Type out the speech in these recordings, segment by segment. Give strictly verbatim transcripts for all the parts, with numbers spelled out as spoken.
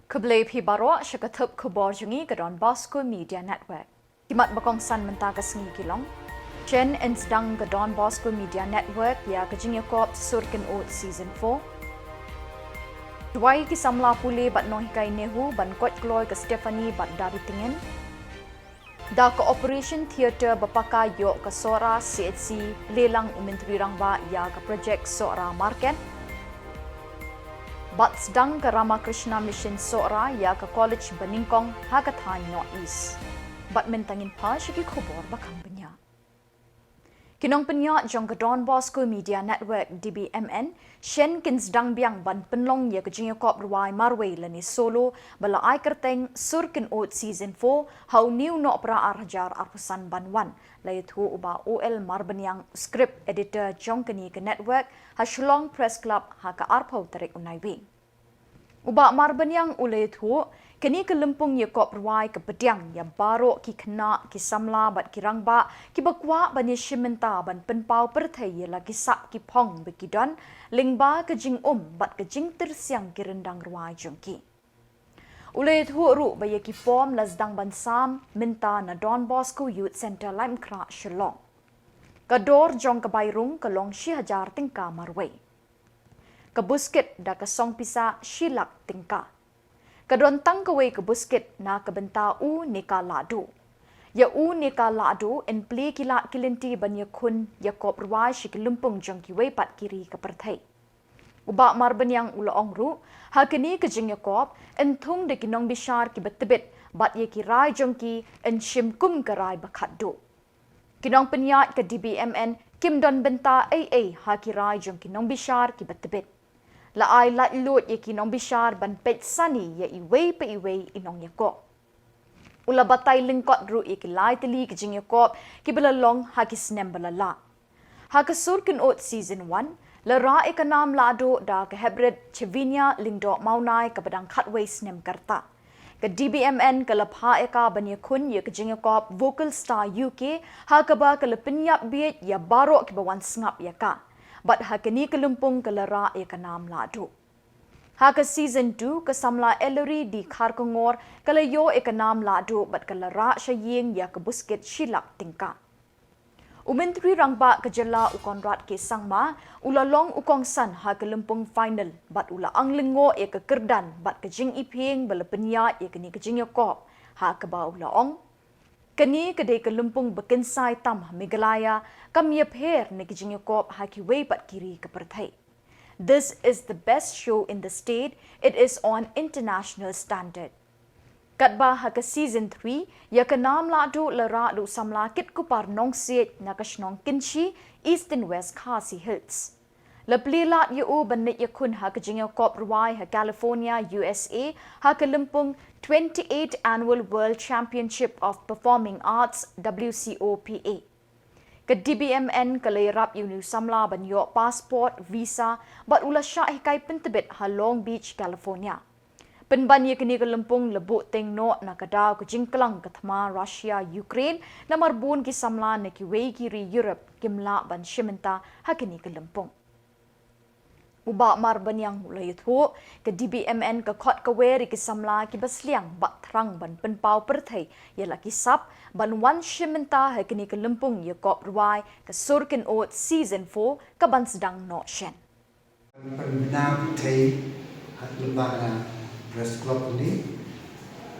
Khublei phi baroh sha ka thup khubor jong ngi ka Don Bosco Media Network. Ki mat ba kongsan mynta ka sngi ki long: Shen yn sdang ka Don Bosco Media Network ïa ka jingïakop Sur Kynnoh Season four. Duwai ki samla pule bad nonghikai NEHU ban koit kloi ka Stephanie bad Daddy Tyngin. Da ka Operation Theatre ba paka ïoh ka Sohra C H C, plie lang u Myntri Rangbah ïa ka projek Sohra Market. Bad sdang ka Ramakrishna Mission Sohra ïa ka college ba nyngkong ha ka thaiñ North East. Bad mynta ngin phai sha ki khubor ba kham bniah. Ki nongpynïaid jong ka Don Bosco Media Network, D B M N, shen kin sdang biang ban pynlong ïa ka jingïakop rwai marwei lane solo ba la ai kyrteng Sur Kynnoh Season four ha une u Nohprah ar hajar arphew san ban wan, la ïathuh u Bah O L Marbaniang, u script editor jong kane ka network, ha Shillong Press Club ha ka arphew tarik u Naiwieng. U Bah Marbaniang u la ïathuh, kane ka lympung ïakop rwai ka pdiang ïa baroh ki khynnah, ki samla bad ki rangbah kiba kwah ban ïashim bynta ban pynpaw pyrthei ïa la ki sap ki phong ba ki don lyngba ka jingum bad ka jingtyrsiang ki ryndang rwai jong ki. U la ïathuh ruh ba ïa ki form la sdang ban sam mynta na Don Bosco Youth Centre, Laitumkhrah, Shillong. Ka dor jong ka bai rung ka long shi hajar tyngka marwei. Ka buskit da ka song pisa shi lak tyngka. Ka don tang kawei ka buskit na ka bynta u ne ka lahduh. Ïa u ne ka lahduh yn plie ki lad ki lynti ban ïakhun ïakop rwai sha ki lympung jong kiwei pat ki ri ka pyrthei. U Bah Marbaniang u la ong ruh, ha kane ka jingïakop yn thung da ki nongbishar kiba tbit bad ïa ki rai jong ki yn shim kum ka rai ba khatduh. Ki nongpynïaid ka D B M N kim don bynta ei ei ha ki rai jong ki nongbishar kiba tbit. La ai laitluid ïa ki nongbishar ban peit sani ïa iwei pa iwei i nongïakop. U la batai lyngkot ruh ïa ki lai tylli ki jingïakop kiba la long ha ki snem ba la lah. Ha ka Sur Kynnoh Season one, la rah ïa ka nam lahduh da ka heprit Chevinia Lyngdoh Mawnai kaba dang khatwei snem ka rta. Ka D B M N ka la phah ïa ka ban ïakhun ïa ka jingïakop Vocal Star U K, ha kaba ka la pynïap bieit ïa baroh kiba wan sngap ïa ka. Bad ha kane ka lympung ka la rah ïa ka nam lahduh. Ha ka Season two, ka samla Ellery D Kharkongor ka la ïoh ïa ka nam lahduh bad ka la rah sha ïing ïa ka buskit shi lak tyngka. U Myntri Rangbah ka jylla u Conrad K Sangma u la long u kongsan ha ka lympung final bad u la ang lyngngoh ïa ka kyrdan bad ka jingiphieng ba la pynïaid ïa kane ka jingïakop, ha kaba u la ong, kane ka dei ka lympung ba kynsai tam ha Meghalaya, kam ïapher na ki jingïakop ha kiwei pat ki ri ka pyrthei. This is the best show in the state, it is on international standard. Katba ha ka Season three, ïa ka nam lahduh la rah da u samla Kitkupar Nongsiej na ka shnong Kynshi, Eastern West Khasi Hills. La plie lad ïa u ban leit ïakhun ha ka jingïakop rwai ha California, U S A, ha ka lympung twenty-eight Annual World Championship of Performing Arts, W C O P A. Ka D B M N ka la ïarap ïa une u samla ban ïoh passport, visa, bad u la shah hikai pyntbit ha Long Beach, California. Pynban ïa kane ka lympung la buh teng noh na ka daw ka jingklang ka thma Russia Ukraine, namar bun ki samla na kiwei ki ri Europe kim lah ban shim bynta ha kane ka lympung. U Bah Marbaniang u la ïathuh, ka D B M N ka khot kawei ïa ki samla kiba sliang bad thrang ban pynpaw pyrthei ïa la ki sap ban wan shim bynta ha kane ka lympung ïakop rwai ka Sur Kynnoh Season four kaban sdang noh shen. Pynbna pyrthei ha lyngba ka Press Club ni.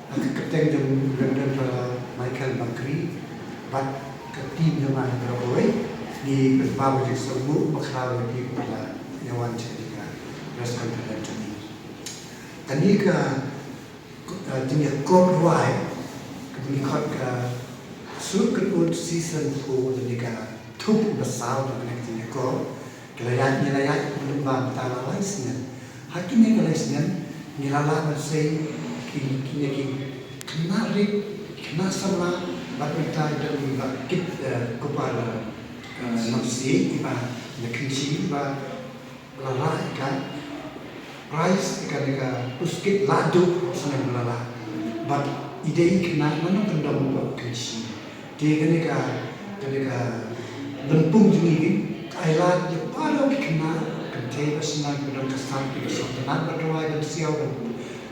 Ha ka kyrteng jong u Reverend Father Michael Bakri bad ka team jong nga baroh kawei, ngi pynpaw ka jingsngewnguh bakhraw ïa phi ba la ïa wan sha kane ka press conference jong ngi. Kane ka, uh, jingïakop rwai kaba ngi khot ka Sur Kynnoh Season four, lane ka thup ba saw jong kane ka jingïakop. Ki la ïaid, ngi la ïaid lyngba mynta la lai snem. Ha kine ki lai snem ngi la lah ban sei ki, kine ki khynnah rit, khynnah samla, bad mynta i don i Bah Kit, eh, Kupar, eh, Nongsiej, i ba na Kynshi, i ba la rah ïa ka prize, ïa kane ka buskit lahduh snem ba la lah. Bad i dei i khynnah na Nongkyndong ba Kynshi. Te kane ka, kane ka lympung jong ngi ka ai lad ïa baroh ki khynnah kynthei ba shna, kiba don ka sap, kiba sngewtynnat ban rwai, ban siaw, ban,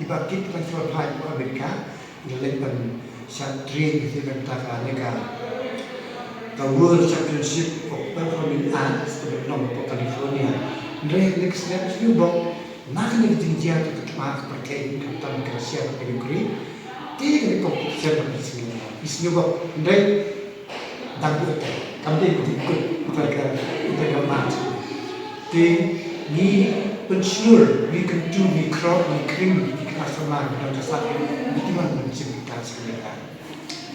kiba kit lang kiba phai ko America, ngi leit ban shah train ki te ban ta ka ne ka, ka World Championship of Performing Arts, ka ban long ko California. Hynrei ne ka snem shu bok, na ka ne ka jingjia ka tma ka pyrthei, ka tam ka Russia ka Ukraine, te ka ne competition ka pyrthei. Is ne bok, hynrei dang buh te, kam dei buh kut, buh ka, buh ka mat. Te ngi pynshlur, ngi kyntu, ngi khrok, ngi kring, ngi kna samla, ngi don ka sap, ngi timan ban shim ka sap ka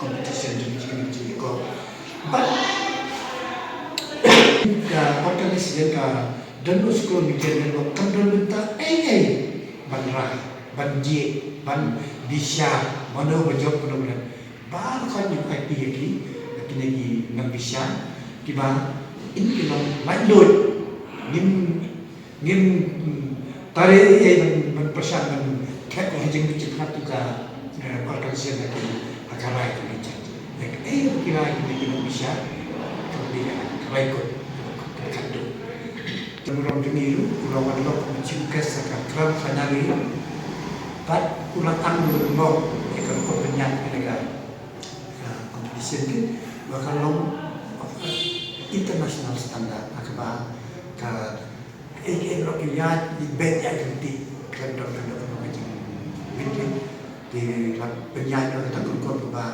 competition jong ngi jong ngi ko. But ka organization ka don u skul media network kam don bynta ei ei ban rai, ban jih, ban bishar, mano ba jop, mano ba Baroh kawei ngi ai phi ïa ki, ïa kine ki nongbishar, kiba in ki long laitluid. Ngim, ngim, mm, tare ei ei ban, ban pyrshang ban thep ïa ka jingmut jingpyrkhat jong ka, eh, organization ha ki, ha ka rai ka bishar. Ïa kaei ba ki rai kine ki nongbishar, ka dei ka rai kut, ka khatduh. Te u rong jong ngi ruh, u la wan lok u chief guest ha ka grand finale. Bad u la tang u la ong ïa ka record pynïaid kane ka, ah, competition te, ba ka long of a international standard, ha kaba ka, eh, eh, lok ïaid, i beit ïaid lynti, khlem don kano kano ka jingmut. Te la pynïaid ïa kata ka record kaba,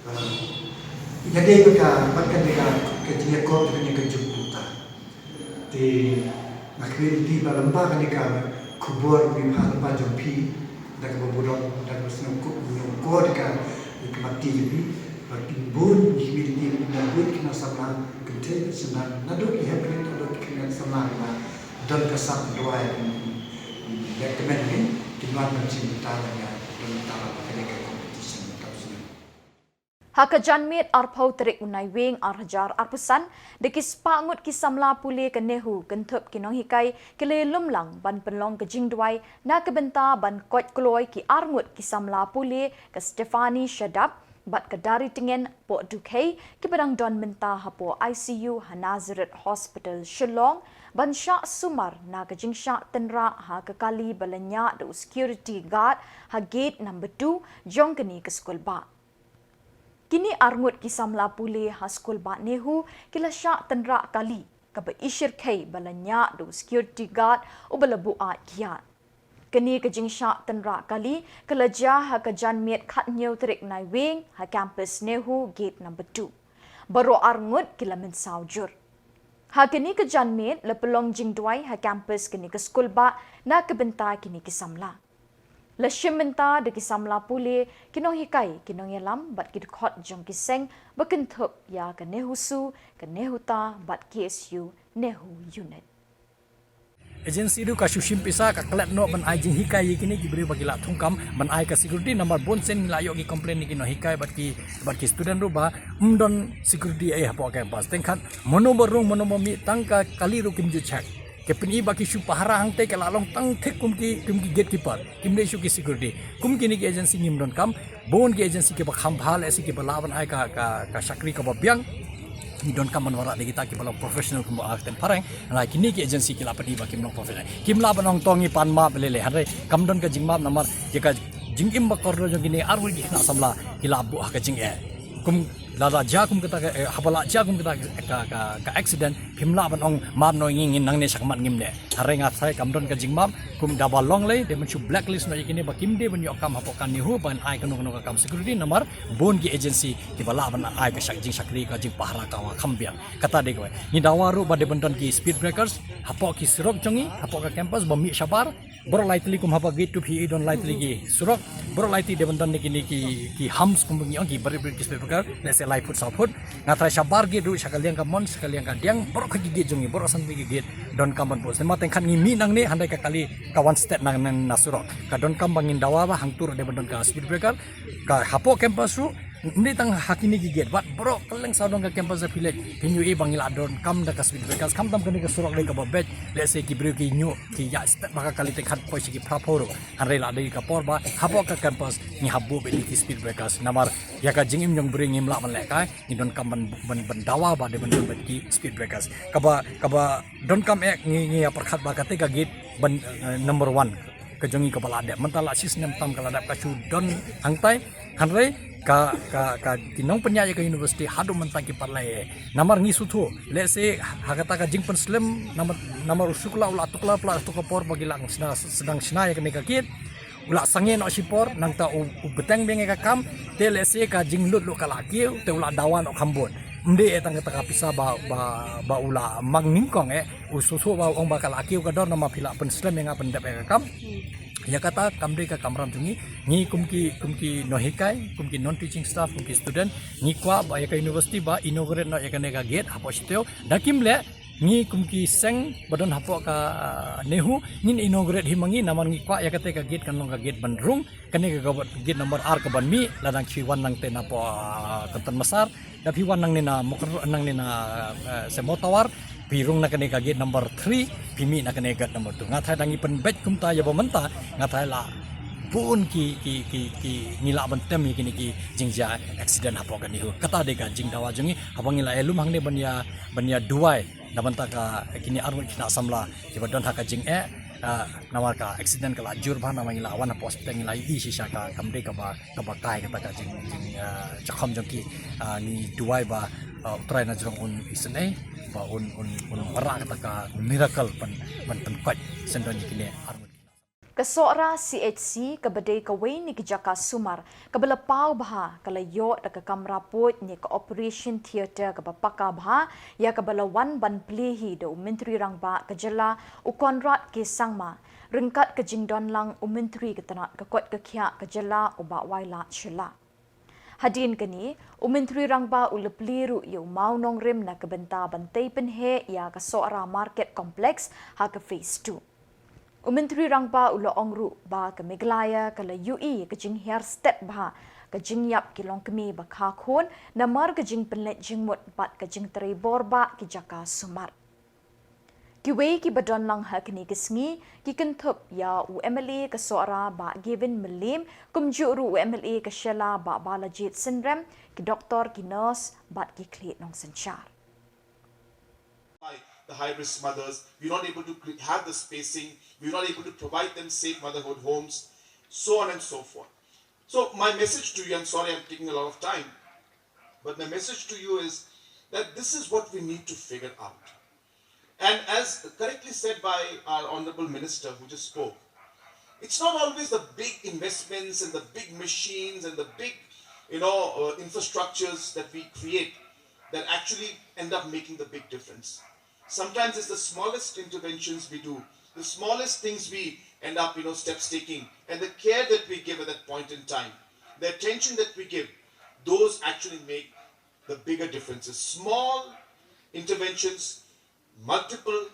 ah, ïadei bad ka, bad kane ka, ka jingïakop, kane ka jingmut. Te nga khmih lynti ba lem bad kane ka khubor, ba phi, lem bad jong phi, da kaba budong, da kaba sngewthuh, sngewthuh da ka, da ka mati jong phi, ba kin bun, ngi khmih lynti ba kin bun ki nong samla, kynthei bad ki khynnah, naduh ki heprit, naduh ki khynnah samla, ba don ka sap duwai, mm, mm, recommend ne, kin wan ban shim bynta, ba kin don bynta, ba kane ka competition, ba ka sngewthuh. Ha ka janmiet arphew tarik u Naiwieng ar hajar arphew san, da ki spah ngut ki samla pule ka NEHU kynthup ki nonghikai ki la ïalum lang ban pynlong ka jingduwai na ka bynta ban koit kloi ki ar ngut ki samla pule ka Stephanie Shadap bad ka Daritngen Pohdukhei kiba dang don mynta hapoh I C U ha Nazareth Hospital Shillong ban shah sumar na ka jingshah tynrah ha ka kali ba la ñiah da u security guard ha gate number two jong kane ka skulbah. Kine ar ngut ki samla pule ha skulbah NEHU ki la shah tynrah kali kaba i shyrkhei ba la ñiah da u security guard uba la buaid kiad. Kane ka jingshah tynrah kali ka la jia ha ka janmiet khathynñiew tarik Naiwieng ha campus NEHU gate number two. Baroh ar ngut ki la mynsaw jur. Ha kane ka janmiet la pynlong jingduwai ha campus kane ka skulbah na ka bynta kine ki samla. La shim bynta da ki samla pule, ki nonghikai, ki nongïalam bad ki dkhot jong ki seng ba kynthup ïa ka NEHUSU, ka NEHUTA bad K S U NEHU unit. Agency ruh ka shu shim pisa ka klet noh ban ai jinghikai ïa kine ki briew ba ki la thungkam ban ai ka security, namar bun sien ngi la ïoh ki complain na ki nonghikai bad ki, bad ki student ruh ba ym don security ei hapoh campus. Teng khat mano ba rung mano ba mih tang ka kali ruh kim ju check. Ki pyni ba ki shu pahara hangtei ki la long tang thik kum ki, kum ki gatekeeper. Kim dei shuh ki security. Kum kine ki agency ngim donkam. Bun ki agency kiba kham bha lehse kiba lah ban ai ka, ka, ka shakri kaba biang. Ngi donkam ban wallam ïa kita kiba long professional kumba ar ten phareng. Hynrei kine ki agency ki la pyni ba kim long professional. Kim lah ban ong to ngi pan map lei lei. Hynrei kam don ka jingmap namar ïa ka jingim ba kordor jong kine ar ngut ki khynnah samla ki la buh ha ka jingeh. Kum lada jia kum kata ka, eh, haba la jia kum kata ka, ka, ka, ka accident, phim lah ban ong map noh ngi, ngin nangne shakhmat ngim neh. Hynrei nga tharai kam don ka jingmap, kum da ba long lei, dei ban shu blacklist noh ïa kine ba kim dei ban ïoh kam hapoh ka NEHU ban ai kano kano ka kam security, namar bun ki agency kiba lah ban ai ka shak-, jingshakri ka jingpahara ka wa kham biang. Kata dei kawei. Ngi dawa ruh ba dei ban don ki speed breakers hapoh ki surok jong ngi, hapoh ka campus ba mih shabar, baroh lai tylli kum haba gate two phi i don lai tylli ki surok. Baroh lai tylli dei ban don ne kine ki, ki humps kum ngi ong ki barit barit ki speed breaker. Lehse Lai phut saw phut. Nga tharai shabar gate ruh sha ka liang ka mon, sha ka liang ka diang, baroh ka gate jong ngi, baroh san tylli ki gate donkam ban buh. Sngewbha teng khat ngi mih nangne, hynrei ka kali ka wan stet na, na, na surok. Ka donkam ba ngin dawa ba hangto ruh dei ban don ka speed breaker. Ka hapoh campus ruh, ym dei tang ha kine ki gate, bad baroh kylleng sawdong ka campus da phi leit, phin ïohi ba ngi la donkam da ka speed breakers. Khamtam kane ka surok dei kaba beit, lehse ki briew ki ñiuh, ki ïaid stet bha ka kali teng khat poi sha ki phra phew ruh. Hynrei la dei ka por ba hapoh ka campus ngi hap buh beit ki speed breakers. Namar ïa ka jingim jong briew ngim lah ban lehkai, ngi donkam ban, ban, ban dawa ba dei ban don beit ki speed breakers. Kaba, kaba donkam eh ngi, ngi ïa pyrkhat ba kata ka gate ban, eh, number one ka jong ngi kaba la dep. Mynta la shisnem tam ka la dep ka shu don hangtai. Hynrei ka, ka, ka ki nongpynïaid ïa ka university haduh mynta ki pat leh. Namar ngi sngewthuh, lehse ha kata ka jingpynslem, namar, namar u Shukla u la tuklar palat ha kato ka por ba ki la sdang, sdang shna ïa kane ka gate. U la sangeh noh shipor, nangta u, u bteng biang ïa ka kam, te lehse ka jinglut lut ka la kiew, te u la dawa noh kham bun. Ym dei eh tang kata ka pisa ba, ba, ba u la mang nyngkong eh, u sngewthuh ba u ong ba ka la kiew ka dor namar phi la pynslem ïa nga pyndep ïa ka kam. Ïa kata kam dei ka kamram jong ngi, ngi kum ki, kum ki nonghikai, kum ki non teaching staff, kum ki student, ngi kwah ba ïa ka university ba inaugurate noh ïa kane ka gate hapoh shiteng, da kim leh, ngi kum ki seng ba don hapoh ka, ah, NEHU, ngin inaugurate hi ma ngi, namar ngi kwah ïa kata ka gate kan long ka gate ban rung, kane ka, ka gate number ar ka ban mih, lada ngi wan nangta napoh, ah, Kynton Massar, da phi wan nangne na Mawkyrwat, nangne na, ah, Semo Tower, phi rung na kane ka gate number three, phi mih na kane ka gate number two. Nga tharai da ngi pynbeit kumta ïa ba mynta, nga tharai la bun ki, ki, ki, ki, ngi lah ban tem ïa kine ki jingjia accident hapoh ka NEHU. Kata dei ka jingdawa jong ngi, haba ngi la ïalum hangne ban ïa, ban ïa duwai na bynta ka kine arngut ki khynnah samla kiba don ha ka jingeh, ah, namar ka accident ka la jur bha, namar ngi la wan hapoh hospital ngi la ïohi shisha ka kam dei kaba, kaba kai kata ka jing, jing, ah, jingkham jong ki, ah, ngi duwai ba, ah, U Trai na jrong un isynei ba un, un, un wanrah kata ka miracle ban, ban pynkoit syndon ïa kine arngut. Ka Sohra C H C kaba dei kawei na ki jaka sumar kaba la paw bha ka la ïoh da ka kamra puid ne ka operation theatre kaba paka bha, ïa kaba la wan ban plie hi da u Myntri Rangbah ka jylla u Conrad K Sangma, ryngkat ka jingdon lang u Myntri ka tnat ka koit ka khiah ka jylla u Bah Wailadmiki Shylla. Hadien kane, u Myntri Rangbah u la plie ruh ïa u mawnongrim na ka bynta ban tei pynheh ïa ka Sohra Market Complex ha ka phase two. U Myntri Rangbah u la ong ruh ba ka Meghalaya ka la ïohi ïa ka jinghiar stet bha ka jingïap ki longkmie ba kha khun namar ka jingpynleit jingmut bad ka jingtrei bor ba ki jaka sumar. Kiwei kiba don lang ha kane ka sngi ki kynthup ïa u M L A ka Sohra Bah Gavin Mylliem, kumjuh ruh u M L A ka Shella Bah Balajied Synrem, ki doktor, ki nurse bad ki khlieh nongsynshar. By the high risk mothers, we're not able to cre- have the spacing, we're not able to provide them safe motherhood homes, so on and so forth. So, my message to you, I'm sorry I'm taking a lot of time, but my message to you is that this is what we need to figure out. And as correctly said by our Honorable Minister who just spoke, it's not always the big investments and the big machines and the big, you know, uh, infrastructures that we create that actually end up making the big difference. Sometimes it's the smallest interventions we do, the smallest things we end up, you know, steps taking, and the care that we give at that point in time, the attention that we give, those actually make the bigger differences. Small interventions, multiple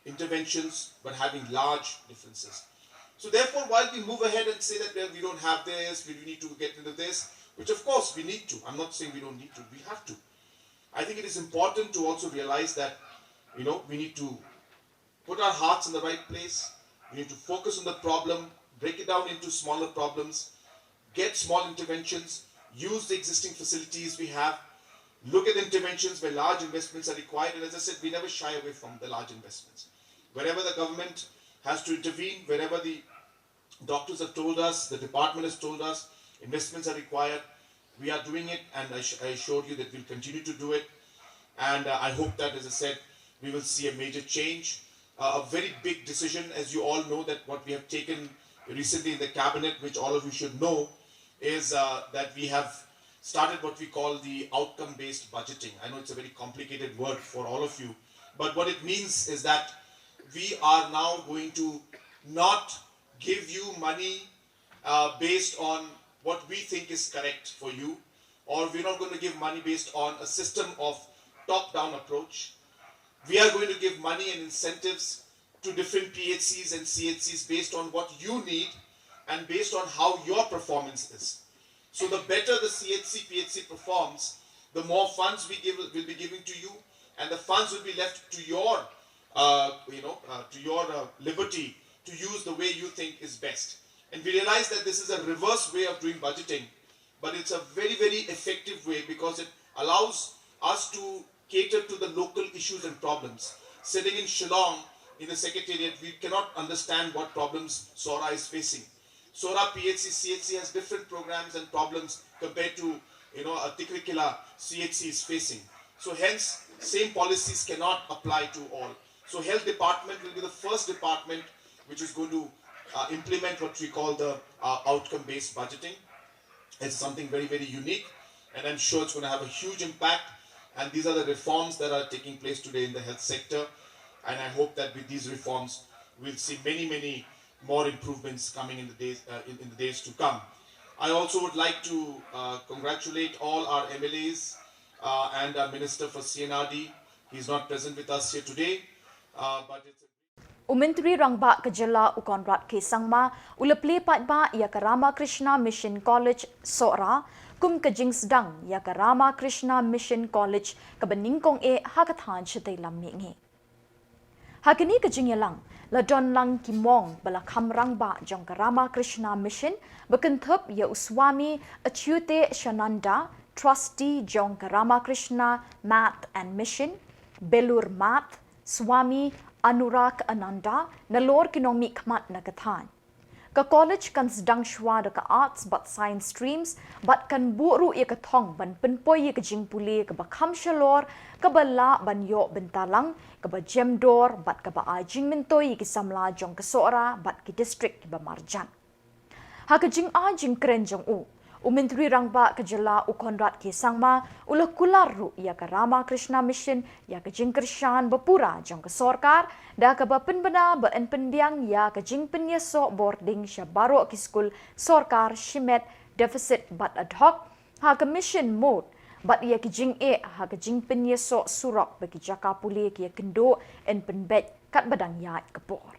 interventions, but having large differences. So therefore, while we move ahead and say that, well, we don't have this, we need to get into this, which of course we need to, I'm not saying we don't need to, we have to. I think it is important to also realize that, you know, we need to put our hearts in the right place. We need to focus on the problem, break it down into smaller problems, get small interventions, use the existing facilities we have, look at interventions where large investments are required. And as I said, we never shy away from the large investments. Wherever the government has to intervene, wherever the doctors have told us, the department has told us, investments are required, we are doing it, and I, I assured you that we'll continue to do it. And uh, I hope that, as I said, we will see a major change. Uh, a very big decision, as you all know, that what we have taken recently in the cabinet, which all of you should know, is uh, that we have started what we call the outcome-based budgeting. I know it's a very complicated word for all of you, but what it means is that we are now going to not give you money uh, based on what we think is correct for you. Or we're not going to give money based on a system of top-down approach. We are going to give money and incentives to different P H Cs and C H Cs based on what you need and based on how your performance is. So the better the C H C, P H C performs, the more funds we give, will be giving to you, and the funds will be left to your, uh, you know, uh, to your uh, liberty to use the way you think is best. And we realize that this is a reverse way of doing budgeting, but it's a very, very effective way because it allows us to cater to the local issues and problems. Sitting in Shillong in the secretariat, we cannot understand what problems Sohra is facing. Sohra P H C, C H C has different programs and problems compared to, you know, a Tikrakila C H C is facing. So hence, same policies cannot apply to all. So health department will be the first department which is going to uh, implement what we call the uh, outcome-based budgeting. It's something very, very unique, and I'm sure it's going to have a huge impact. And these are the reforms that are taking place today in the health sector. And I hope that with these reforms, we'll see many, many more improvements coming in the days, uh, in, in the days to come. I also would like to uh, congratulate all our M L As uh, and our Minister for C and R D. He's not present with us here today, uh, but it's a U Myntri Rangbah ka Jylla u Conrad K Sangma u la plie paidbah ïa ka Ramakrishna Mission College Sohra kum ka jingsdang ïa ka Ramakrishna Mission College kaba nyngkong eh ha ka thaiñ shatei lam mihngi. Ha kane ka jingïalang la don lang ki mong ba la kham rangbah jong ka Ramakrishna Mission ba kynthup ïa u Swami Achyutishananda, Trustee jong ka Ramakrishna Math and Mission, Belur Math, Swami Anuragananda, nalor ki nongmihkhmat na ka thaiñ. Ka college kan sdang shuwa da ka Arts bad Science streams bad kan buh ruh ïa ka thong ban pynpoi ïa ka jingpule kaba kham shalor, kaba lah ban ïoh bynta lang, kaba jem dor bad kaba ai jingmyntoi ïa ki samla jong ka Sohra bad ki district kiba marjan. Ha ka jingai jingkren jong u, u Myntri Rangbah ka Jylla u Conrad K Sangma u la kular ruh ïa ka Ramakrishna Mission ïa ka jingkyrshan bapura jong ka sorkar da kaba pynbna ba yn pynbiang ïa ka jingpynïasoh bording sha baroh ki skul sorkar shimet, deficit bad ad hoc ha ka mission mode bad ïa ki jingeh ha ka jingpynïasoh surok ba ki jaka pule ki ïakynduh yn pynbeit katba dang ïaid ka por.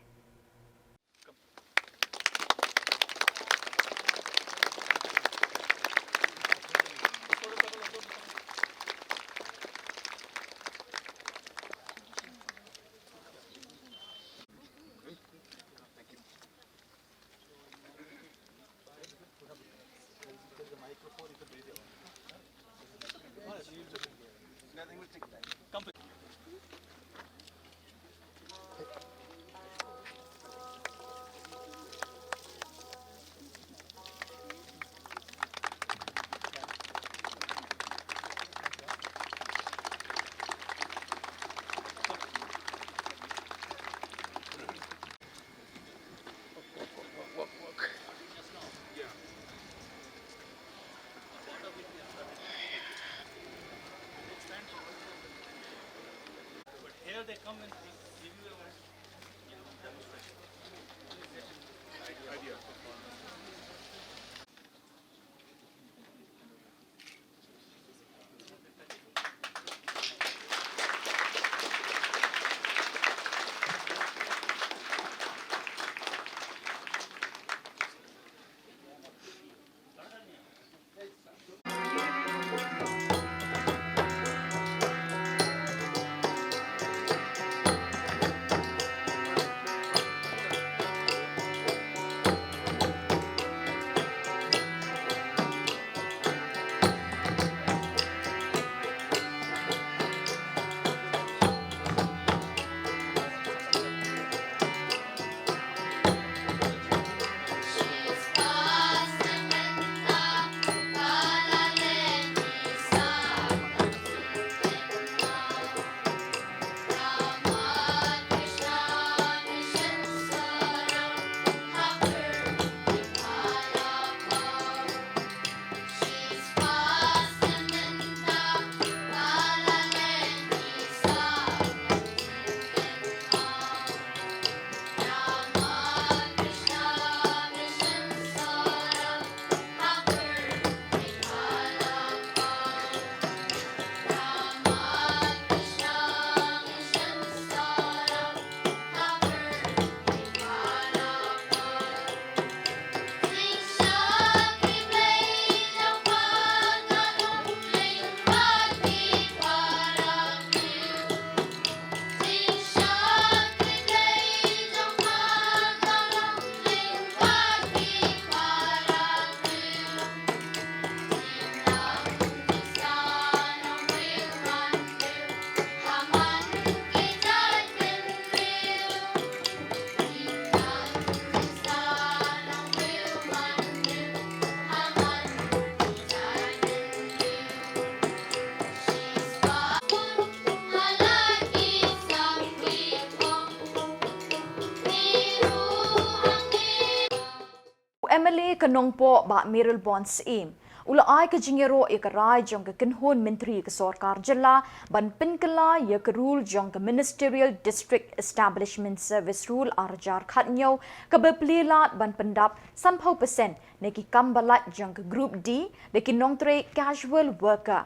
M L A ka Nongpoh Bah Mayralborn Syiem u la ai ka jingïaroh ïa ka rai jong ka kynhun myntri ka sorkar jylla ban pynkylla ïa ka rule jong ka Ministerial District Establishment Service Rule ar hajar khatñiew kaba plie lad ban pyndap sanphew percent na ki kam ba lait jong ka Group D da ki nongtrei casual worker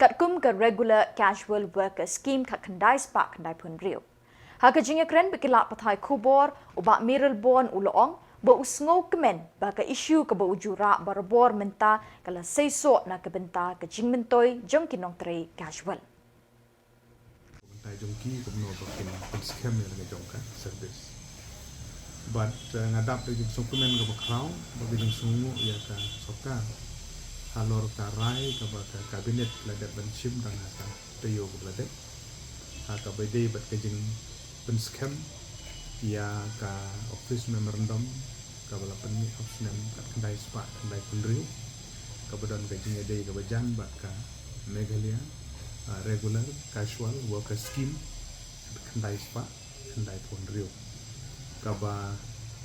katkum ka Regular Casual Worker Scheme khatkhyndai spah khyndaiphew hynriew. Ha ka jingïakren bad ki lad pathai khubor, u Bah Mayralborn u la ong ba u sngewkmen ba ka issue kaba u ju rah barabor mynta ka la seisoh na ka bynta ka jingmyntoi jong ki nongtrei casual. Ka bynta jong ki kumno ba kin pynskhem ïa la ka jong ka service. Bad, eh, nga dap da ka jingsngewkmen kaba khraw bad ka jingsngewnguh ïa ka sorkar halor ka rai kaba ka cabinet la dep ban shim tang ha ka taïew kaba la dep, ha kaba ïadei bad ka jingpynskhem ïa ka office memorandum kaba la pynmih ha u snem khatkhyndai spah khyndaiphew hynriew, kaba don ka jingïadei kaba jan bad ka Meghalaya, ah, Regular Casual Worker Scheme khatkhyndai spah khyndaiphew hynriew, kaba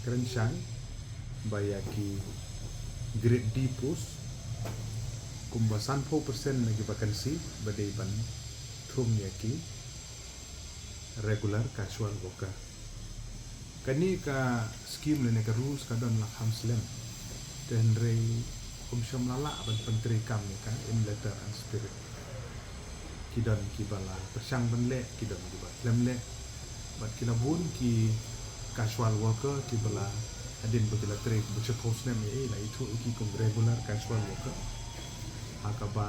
kren shai ba ïa ki Grade D post kumba sanphew percent na ki vacancy ba dei ban thung ïa ki Regular Casual Worker. Kane ka scheme lane ka rules ka don la kham slem, te hynrei ym shym la lah ban pyntreikam ïa ka in letter and spirit. Ki don kiba la pyrshang ban leh, ki don kiba khlem leh. Bad ki la bun ki casual worker kiba la, hadien ba ki la trei kumba shiphew snem, eh, la ithuh ïa ki kum regular casual worker, ha kaba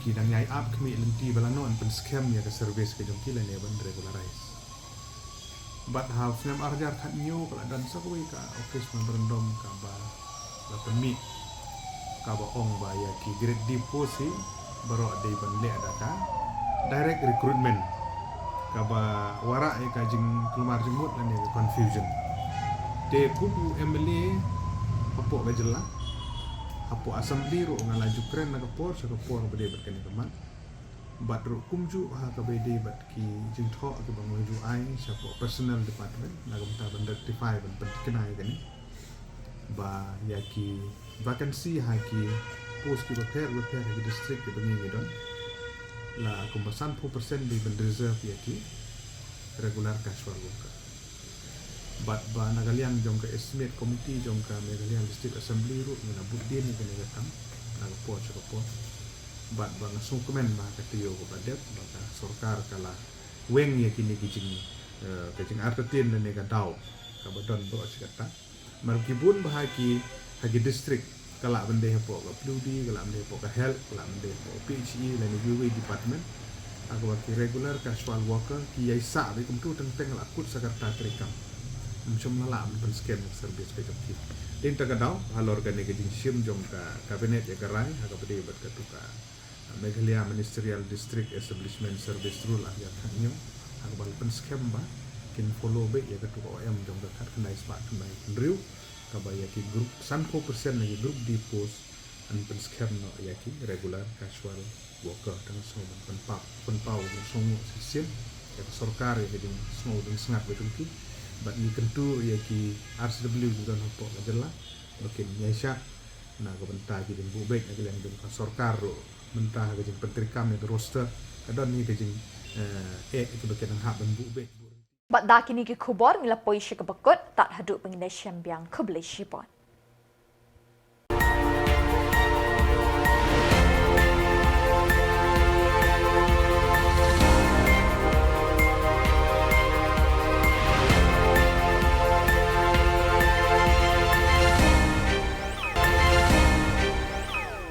ki dang ïai ap khmih lynti ba lano ban pynskhem ïa ka service ka jong ki lane ban regularize. Bad ha u snem ar hajar khatñiew ka la don sa kawei ka office memorandum kaba la pynmih, kaba ong ba ïa ki Grade D post hi baroh dei ban leh da ka direct recruitment, kaba wanrah ïa ka jingkulmar jingmut lane ka confusion. Te kum u M L A hapoh ka jylla, hapoh Assembly ruh nga la ju kren na ka por sha ka por ba dei bad kane ka mat. Bad ruh kumjuh ha kaba ïadei bad ki jingthoh kiba nga la ju ai shapoh Personnel Department na ka bynta ban rectify, ban pynthikna ïa kane, ba ïa ki vacancy ha ki post kiba pher bapher ha ki district kiba ngi ngi don, la kumba sanphew percent dei ban reserve ïa ki regular casual worker. Bad ba na ka liang jong ka estimate committee jong ka Meghalaya District Assembly ruh ngi la bud dien ïa kane ka kam na ka por sha ka por. Bad ba nga sngewkmen ba ha ka taïew kaba dep ba ka sorkar ka la weng ïa kine ki jing, eh, ka jingartatien lane ka daw kaba don baroh shi katta. Namar ki bun bha ki ha ki district, ka lah ban dei hapoh ka P W D, ka lah ban dei hapoh ka health, ka lah ban dei hapoh P H E lane kiwei department, ha kaba ki regular casual worker ki ïai sah beit kumto teng teng la kut sa ka rta treikam. Ym shym la lah ban pynskhem ïa ka service ka jong ki. Te hynta ka daw halor kane ka jingshim jong ka cabinet ïa ka rai ha kaba dei bad katu ka Meghalaya Ministerial District Establishment Service Rule ar hajar khatñiew, ha kaba la pynskhem ba kin follow beit ïa katu ka O M jong ka khatkhyndai spah khyndaiphew hynriew, kaba ïa ki group, sanphew percent na ki group D post yn pynskhem noh ïa ki regular casual worker. Te nga sngew ban pynpaw, pynpaw ïa ka jingsngewnguh shisien ïa ka sorkar ïa ka jingsngew jingsngap ka jong ki. Bad ngi kyntu ïa ki R C W kiba don hapoh ka jylla ba kin ïaishah na ka bynta ki jingbuh beit na ka liang jong ka sorkar ruh. Mynta ha ka jingpyntreikam ïa ka roster ka don hi ka jing, eh, eh, kiba ki nang hap ban buh beit. Bad da kine ki khubor ngi la poi sha kaba kut, tad haduh ba ngin ïashem biang, khublei shibun.